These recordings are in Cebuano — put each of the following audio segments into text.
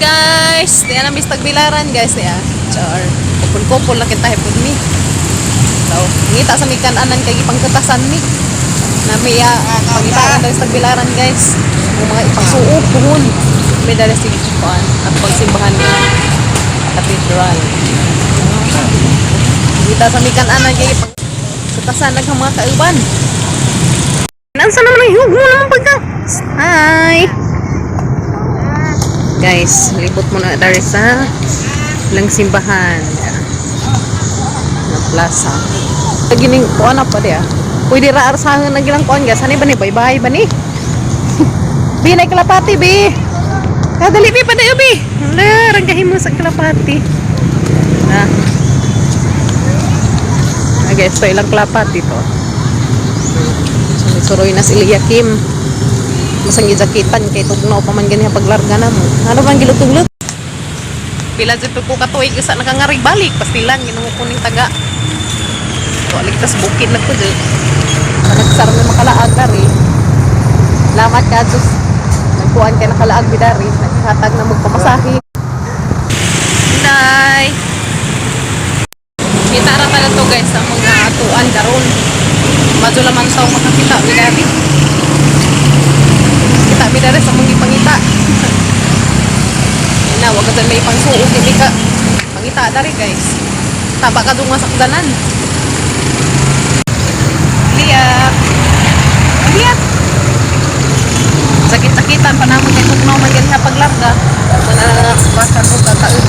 Guys! Diyan ang bistag bilaran, guys, niya. Char. Kupol-kupol na kita hipod mi. So, ngita sa mi kananan kay gipangkatasan mi. Nami ya pangitaan daw sa tagbilaran, guys. Kung mga ipangsuot puhon. May dala sige kuan at pagsimbahan ni Cathedral. Ngita sa mi kananan kay gipangkatasan nag mga kauban. Nansa naman ang hugo naman pagka. Hi! Guys, libot muna dari sa lang simbahan ng plaza. Gining kuan na pa di ah. Pwede ra arsahan na gilang kuan, guys. Ani ba ni bye-bye ba ni? Bi nay kalapati bi. Kadali bi padayo bi. Hala, ranggahin mo sa kalapati. Ah. Ah, guys, so ilang kalapati to. So, suroy na si Eliakim. Masang gijakitan kay tugnaw pa man ganiha paglarga na mo. Ano bang gilutong-lut? Pila jud ko katuig sa nakangarig balik pastilan Ginoo ko ning taga. So ligtas bukid na ko jud. Nagsar mi makalaag dari. Salamat ka Diyos. Nagkuan kay nakalaag mi dari. Naghatag na magpamasahe. Inday. Kita ra ta to, guys, sa mga atuan karon. Madyo laman sa makakita mi dari. Kita mi dari sa mga gipangita. Na, wag ka may pangsuot, hindi ka pangita dari, guys. Taba ka doon nga sakdanan. Liya. Liya. Sakit-sakitan pa naman kay tugnaw man ganyan paglarga. Mana baka ko kataon.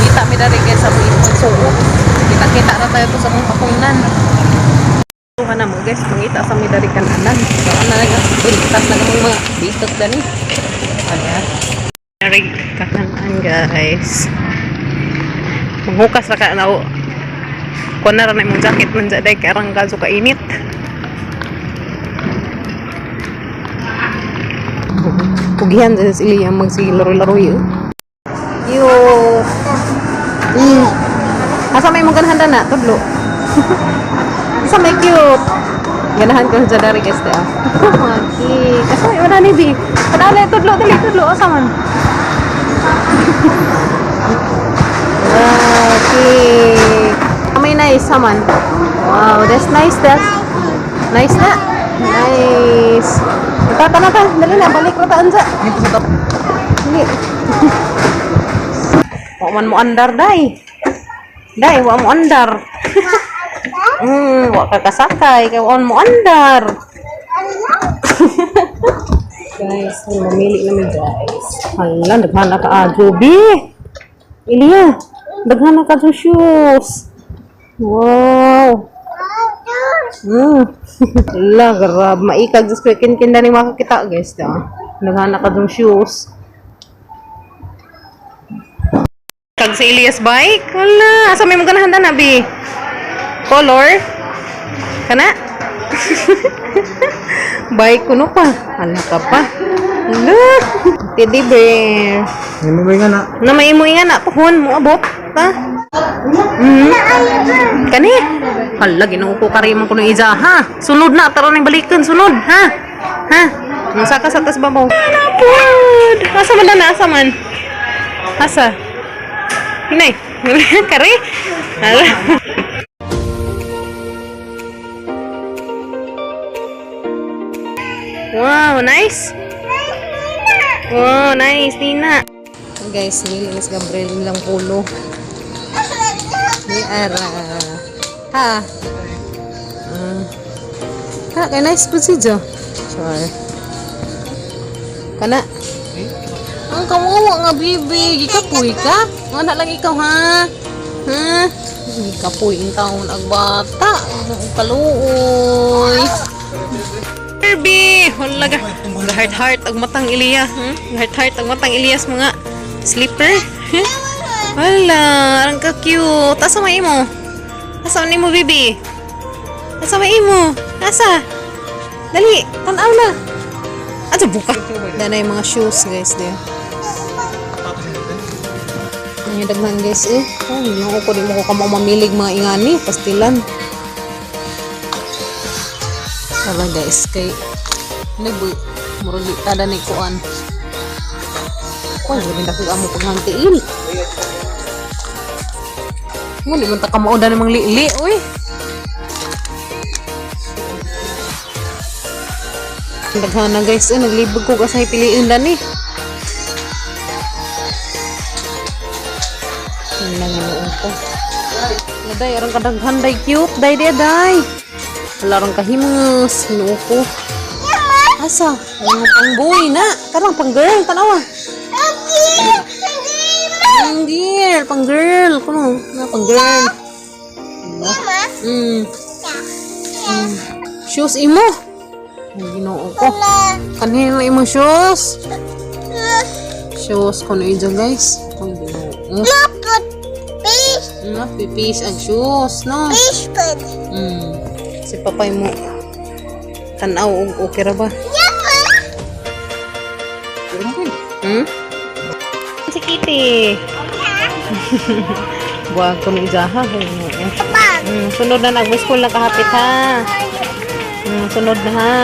Kita mi dari, guys, sa mga pangsuot. Kita-kita ra tayo to sa mga pakungnan. Tuha na mo, guys, mangita sa mi dari kananan. So ano na tas na kamong mga bitok dani. Ano? Dari kakanan, guys. Manghukas ra ka na. Kuha na ra na imong jacket man dyan kay arang kaso kainit. Pugihan dyan si Liam magsilaro-laro yun. Yo. Asa may mong ganahan na? Tudlo. Asa may cute? Ganahan ko sa dari, guys, ah. Mga cake. Asa may wala ni Bi? Padala, tudlo, dali, tudlo. Asa man? Wow, cake. May nice man. Wow, that's nice, that's nice na. Nice. Tata na ta, dali na, balik ra ta ansa. Dali. Wa man mo andar day. Day, wa mo andar. Wa ka kasakay kay wa mo andar. Guys, mamili namin, guys. Hala, daghan na ka adyo, bi. Ilya, daghan na ka shoes. Wow. Hala, grab. Maikag sa kin kin ni makakita, guys. Da. Daghan na ka dong shoes. Kag si Elias bike? Wala. Asa may mga ganahan na, bi? Color? Kana? Bike kuno pa. Hala ka pa. Hala. Teddy bear. Hindi mo nga na. Na may imo nga na pohon mo abot ta. Kani? Hala, Ginoo ko kari man kuno iza ha. Sunod na taro ning balikan sunod ha. Ha? Masaka sa tas babaw. Napod. Asa man na asa man? Asa? Hinay. Kari? Hala. Wow, nice. Wow, nice, Nina. Guys, nilinis Gabriel nilang pulo. Ni Ara. Ha? Ha, kay nice po si Jo. Sure. Kana? Ang kawawa nga, bibi. Gikapoy ka? Wala lang ikaw, ha? Ha? Gikapoy ang taon ag bata. Ang kaluoy. Kirby! Wala ka. Heart heart ang matang Elias. Heart heart ang matang Elias mga slipper. Wala, ang ka-cute. Asa may imo? Asa man imo, bibi? Asa may imo? Asa? Dali, tanaw na. Asa buka? Dana yung mga shoes, guys, di. Ang daghan, guys, eh. Oh, ginoo ko di mo ko kamo mamilig mga ingani, pastilan. Tara, guys, kay nag murag di tada ni kuan. Uy, grabe na kong amo paghantiil. Mo, di man ta kamao na namang lili, uy. Daghan na guys, eh, naglibog ko kasi piliin dan eh. Ang nanginuong ko. Naday, arang kadaghan day cute, day day day. Wala rang kahimus, hinuo ko. Asa? Ang pang boy na. Karang pang girl, tanawa. Pang girl, pang girl. Kuno, na pang girl. Mm. Shoes imo. Ang Ginoo ko. Kanino imo shoes? Shoes ko na idyo guys. Ay, Ginoo. Na, pipis ang shoes, no? Mm. Si papay mo. Tanaw og okay ra ba? Hmm? Si Kitty. Buwag ko ni Ijaha. Sunod na nag-school na kahapit ha. Sunod na ha.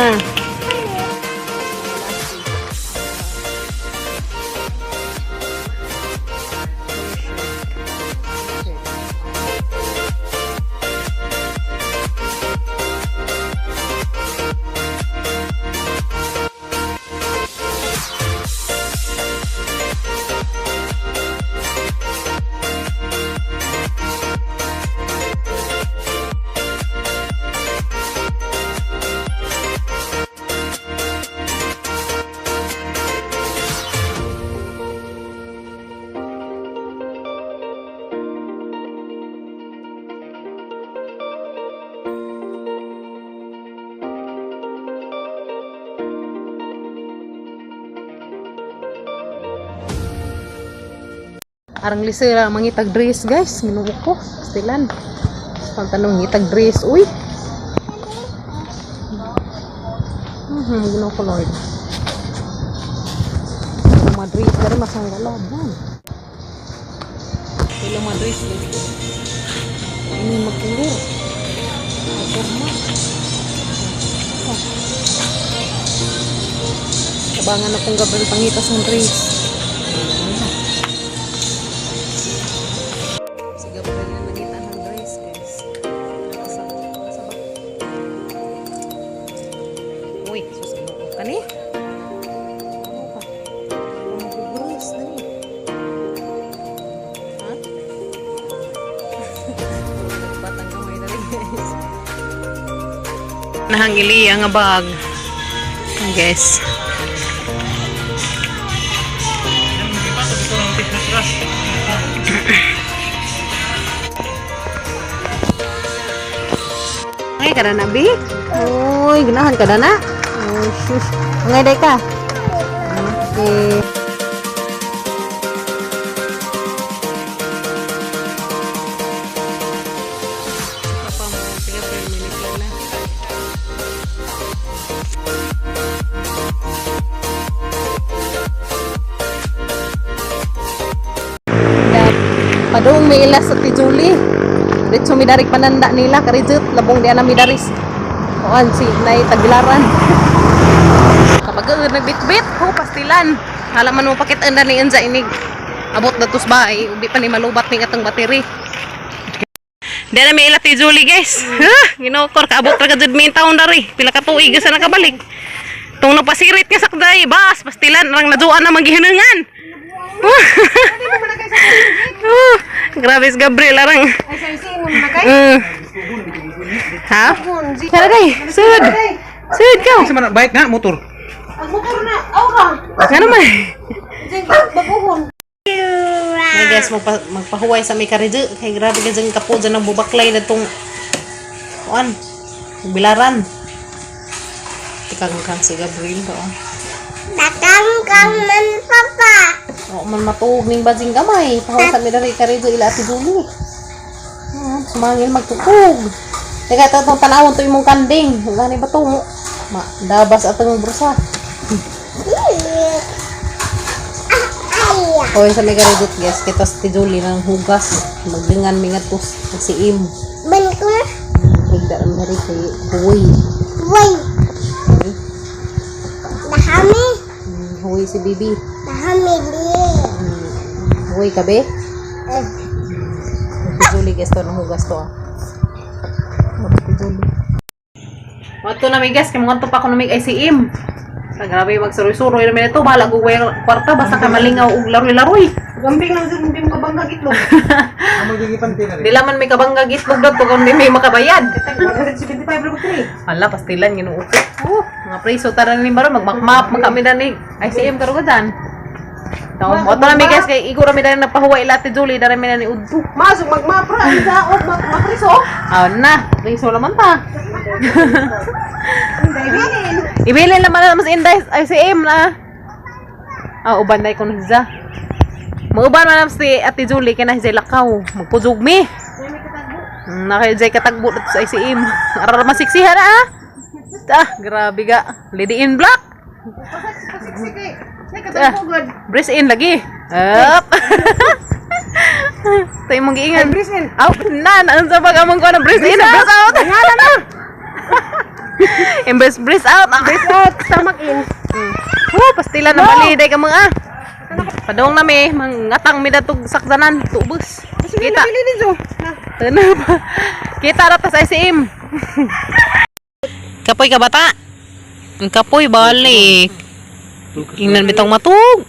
Arang lisira mangitag dress guys, Ginoo ko. Stilan. Pagtanong ngitag dress, uy. Ginoo ko Lord. Mga dress dari masanggalad yan. Ilang mga dress guys. Ini magkulor. Magkurma. Oh. Tabangan na kong Gabriel pangitas ng dress. Si Gabriel na nangita ng dress, guys. Asa, asa ba? Uy, sus, ginoo ka ni? Ano ka? Ano ka dress na ni? Ha? Batang kamay na rin, guys. Nahangili ang bag. Ay, guys. Ngay ka na na, Bi? Uy, ganahan ka na na? Uy, shush. Ngay day ka? Okay. Papa mo, sige, minute lang na. Padung may ilas sa Tijuli. Diretso mi darik pananda nila karijut labong di ana mi daris. Kuan si nay taglaran. Kapag nagbitbit, ho pastilan. Hala man mo pakit na ni Enza inig. Abot na tos bahay, ug di pa ni malubat ning atong battery. Di na may ila ti Julie guys. Ha, ginokor kaabot ra ka jud mi taon dari. Pila ka tuig sa nakabalik. Tung napasirit nga sakday, bas pastilan rang naduan na magihinungan. Oh, grabe si Gabriel arang. Ay, sa isi mo na kay? Ha? Tara day, sud. Sud ka. Sa man bike nga motor. Ang motor na, aura. Nga naman. Diyan, baguhon. May guys, magpahuway sa may karidyo. Kay grabe ka dyan kapo dyan ang bubaklay na tong kuan, bilaran. Tikang kang si Gabriel ba? Oh. Nakangkang man papa. Oo man matuog ning bajing gamay. Pahuway sa may dari karidyo ila ati Julie. Sumangil magtutug. Teka, ito itong tanawon to imong kanding. Gani ba to? Ma, dabas atong brusa. Hoy sa may karidyo guys, kita sa ti Julie ng hugas. Maglingan mi nga tos nagsiim. Ben ko na. Higda ang dari kay Huwi. Way. Okay. Dahami. Huwi si Bibi. Dahami di. Uy, kabe? Pijuli guys to, nahugas to ah. Pijuli. Wato na mi guys, kay mga pa ako na mig ICM. Sa grabe magsuroy-suroy na mi nito, bahala ko kwarta basta ka malingaw og laroy-laroy. Gambing lang dun, hindi mo kabangga itlog. Ang magiging pantila rin. Di laman may kabangga itlog dato kung di may makabayad. 175 ra ko. Hala, pastilan Ginoo ko. Oh, mga preso tara ni baro magmakmap magkami na ni ICM karon ko dyan. Tao, mo na mi guys kay igo ra mi dali nagpahuway ila Ate Julie dara mi na ni udto. Masok magmapra ang daog mapriso. Ah na, preso naman ta. Hindi bilin. Ibilin naman na mas inday ICM na. Ah, uban dai ko na siya. Mauban man lang si Ate Julie kay na siya lakaw. Magpuzog mi. Naka jay katagbo dito sa ICM. Arar masiksihan ah. Ah, grabe ga. Lady in black. Pasiksik eh. Say katagbo gud. Breeze in lagi. Up. Tayo mong giingan. Breeze in. Out na. Naan sa pag among ko na breeze in, breeze out. Ngala na. Imbes breeze out. Breeze out, stomach in. Oh, pastila na bali day ka mga. Padong na mi, mangatang mi datog sakdanan, tubos. Kita. Bili ni Jo. Na. Tana pa. Kita ra tas ICM. Kapoy ka bata? Ang kapoy balik. Ingnan bitong matug.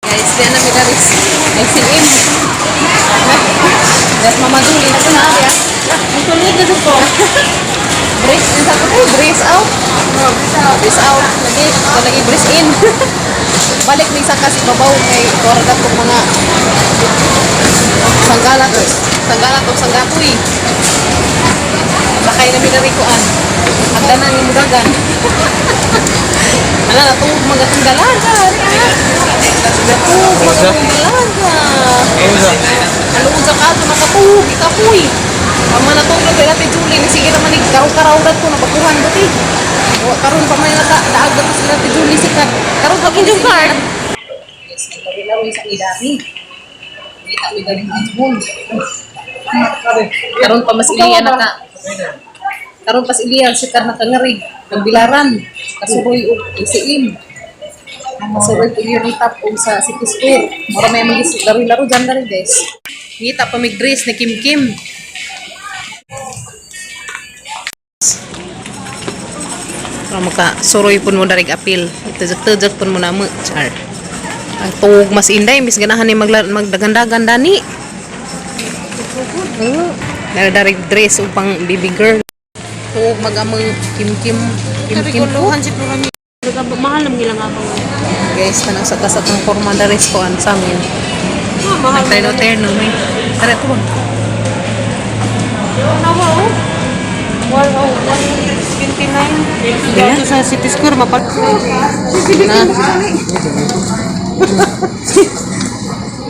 Guys, diyan na mi daris ICM. Das Mama Julie na na abi ah. Ang tuloy na ko. Brace in sa ko, brace out. Brace out. Lagi, ito lagi brace in. Balik mi sa kasi babaw kay torga tong mga sanggalat. Sanggalat o sanggatoy. Sakay na minarikuan. Hagdanan ni mudagan. Ala, natuog mga itong dalaga. Natuog mga itong dalaga. Aluod sa kato, nakatuog, ikapoy. Tama na tulog kay Ate Julie, ni sige naman ni karaw-karaw ko nabakuhan dati. Wa karon pa man naka daag dato sila Ate Julie sikat. Karon pa yung card. Yes, laro sa idami. Kita mi dali ang. Karon pa mas iliya naka. Karon pas iliya sikat nakangari, nagbilaran, kasuroy og ACM. Kasuroy og Unitap og sa City Square. Mura may mga laro-laro dyan na rin guys. Ngita pa mig dress ni Kim Kim. Para maka suroy pun mo darig apil. Tejak-tejak pun mo na mo. Char. Ang tuog mas inday, mis ganahan ni magdagandagan dani. Oo. Dari dress upang baby girl. Tuog magamang Kim Kim Kim Kim po. Si Flora. Mahal nam gilang ako. Guys, kanang sa kasat ng forma daris ko an sa amin. Mahal. Nagterno-terno may. Tara to. Nawa oh. 129. Dito sa City Square mapal. Na.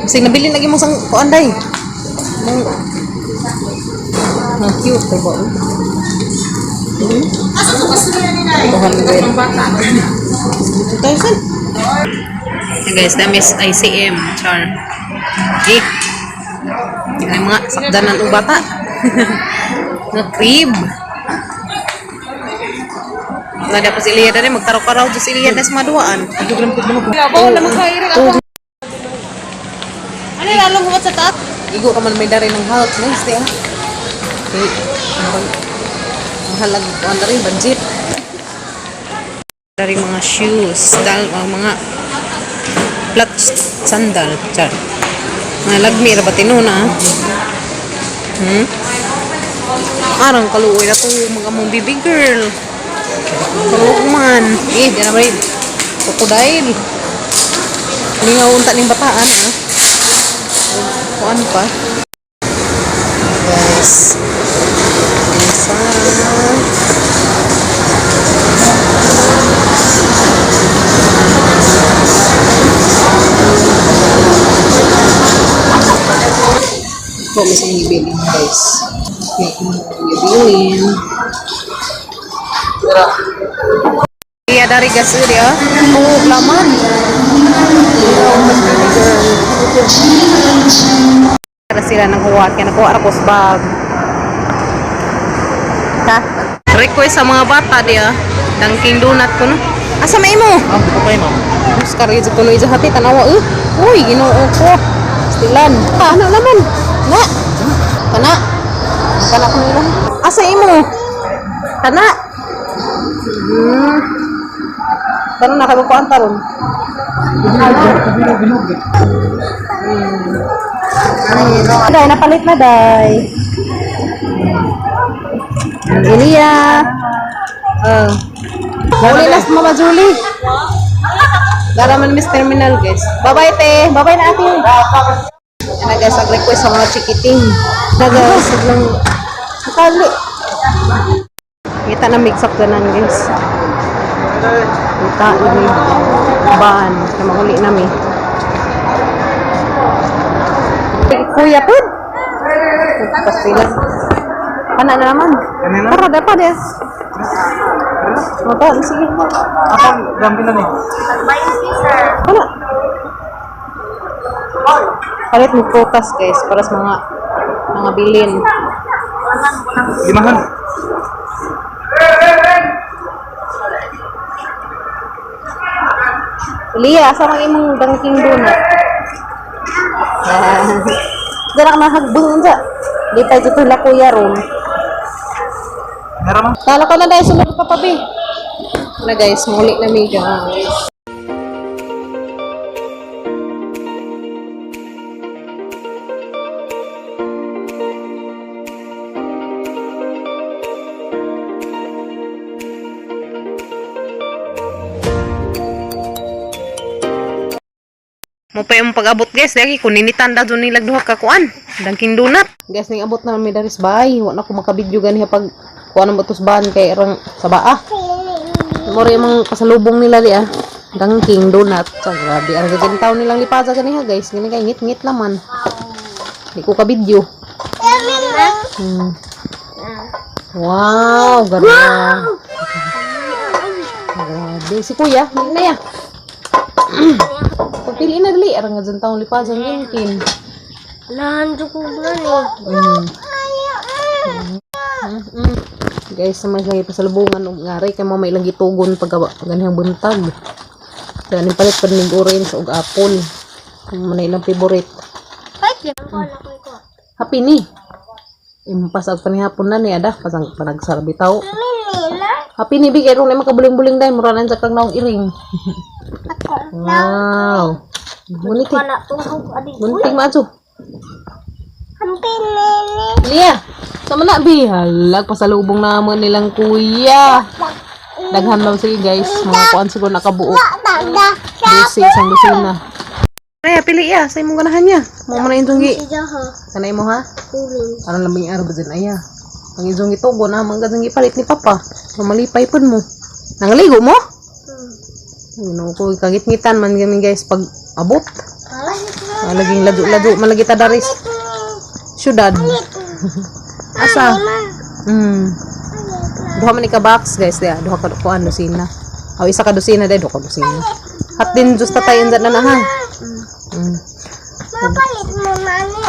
Sige, nabili lagi mo sang kuan day. Mong ang cute to ba? 200. 2,000. Hey guys, that is ICM, char. Eh. Ay, mga sakdanan og bata. Nga crib. Nada pa si Ilya dali, magtaraw-karaw dyan si Ilya na sa maduaan. Ako wala magkairi ako. Ano lalong huwat sa taas? Igo ka man may dari ng health. Nice, di ah. Okay. Mahalag ko ang dari, budget. Dari mga shoes, dal, mga flat sandal. Char. Mga lagmi, ra ba tinuna ah? Arang kaluoy na to, mga mong baby girl. Kaluoy man. Eh, di na ba rin? Crocodile. Lingaw unta ning bataan ah. Kuan pa. Guys. Isa. Po, may isang ibilin guys. May ibilin. Iya dari gas dia. Oh, laman. Para sila nang kuha kaya nakuha ra ko sa bag. Ha? Request sa mga bata dia. Dunkin Donut ko no. Asa may mo? Ma'am, okay, ma'am. Oscar, ito tuloy sa hati, tanawa eh. Uy, ginoo ko. Stilan. Ah, ano naman? Na. Kana. Kana ko nila. Asa imo? Kana. Karon na kayo kuan taron. Bilog, Day, napalit na day. Elia. Mauli na si Mama Julie. Dara man Miss Terminal, guys. Bye-bye, te. Bye-bye na ate. Yan na, guys. Nag-request sa mga chikiting. Na, guys. Biglang... Nakali. Kita na mix up ganan, guys. Kita ini ban. Kaya mauli nami. Kuya po. Pastilan. Kana na naman. Kanina? Tara, dapat ya. Mata, sige. Ako, gambi lang eh. Wala. Palit mo prutas guys para sa mga bilin. Limahan. Lia, asa man imong Dunkin Donut? Yan. Dara ka mahagbong unsa. Di pa ito tula kuya ron. Meron, ma'am. Tala ko na dahil sunod pa pabi. Na guys, muli na mi guys. Mo pa yung pag-abot guys, lagi kun ninitan da jud nilag duha ka kuan. Dunkin Donut. Guys, ning abot na mi daris bay, wa na ko makabidyo ganiha pag kuan ang batos ban kay erang sa baa. Mo rin mga pasalubong nila di ah. Dunkin Donut. So, grabe ang gagawin nilang lipaza ganiha guys. Gani kay ngit-ngit naman. Di ko ka-video. Wow, ganda. Grabe. Si kuya, dali na ya. Pagpili na dali, arang nga dyan taong lipaza ang ginkin. Lahan ko na eh. Guys, sa mga lagi pasalubungan og ngari kay mo may ilang gitugon pag ganihang buntag. Kaya ning palit pud ning orange ug apple. Kung mo na ilang favorite. Happy ni. Impas ag panihapon na ni ada pasang panagsara bitaw. Happy ni bigay ron makabuling-buling dai mura na sa kang naong iring. Wow. Ngunit Gunting maato. Lia, sama na bi. Halag pasalubong naman nilang kuya. Daghan lang sige guys, mga kuan siguro nakabuo. Dusi, isang dosina. Ay, pili ya, sa imong ganahan niya. Mo man na yung tunggi. Kanay mo ha? Aron labing araw ba din aya. Ang izong itugo na mga gazang gipalit ni Papa. Mamalipay pud mo. Nangaligo mo? Ginoo ko kagit-ngitan man kami guys pag abot. Malaging lado-lado, malagi ta daris. Syudad. Asa? Duha man ni ka box guys dia, duha ka kuan dosina. Aw isa ka dosina day, duha ka dosina. Hat din just tatayin na na ha. Mapalit mo mani.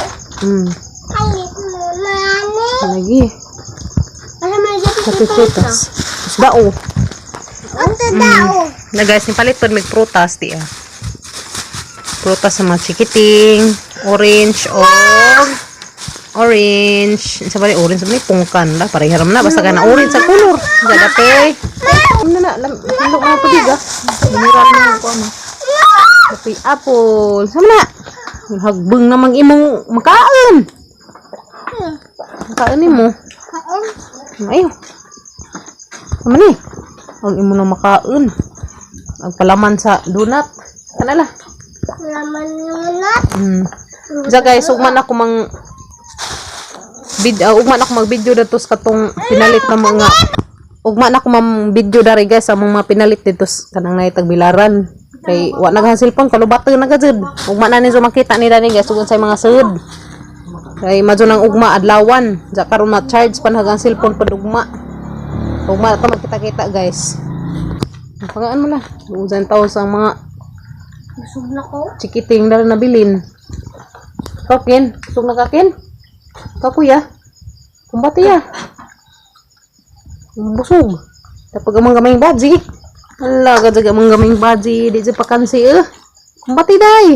Palit mo mani. Lagi. Ano may Sa prutas. Isda oh. Ito daw. Na guys, ni palit pod mig prutas di ah. Prutas sa mga chikiting, orange o orange. Sa bali orange sa pungkan la pareha na basta kana orange sa color. Jada te. Ano na lam hilo mo pa diga. Mineral na ko ano. Kapi apple. Sama na. Hagbeng namang imong makaon. Makaon nimo. Ayo. Sama ni. Ang imo na makaon. Ang palaman sa donut. Kana la. Laman nunat. Diya guys, ugman ako mang ugman ako mag-video dito sa katong pinalit na mga ugman ako mang video dari guys sa mga pinalit dito sa kanang naay tagbilaran. Kay wa naghan cellphone kalubato na gajud. Ugma na ninyo makita nila ni guys ug sa mga sud. Kay madyo nang ugma adlawan. Diya karon ma-charge panhagang cellphone pud ugma. Ugma ta magkita-kita guys. Pangaan mo na. Usan tawo sa mga Busog na ko. chikiting dala nabilin. Ikaw, Ken. Busog na ka, Ken? Ikaw, kuya. Kumbati ya. Busog. Tapos gamang gamay ba? Sige. Hala, gadyaga mong gaming baji. Di dyan pakansi eh. Kumbati day.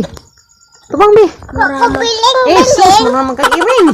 Tubang bi. Kupiling Eh, sus, mo naman kang iring.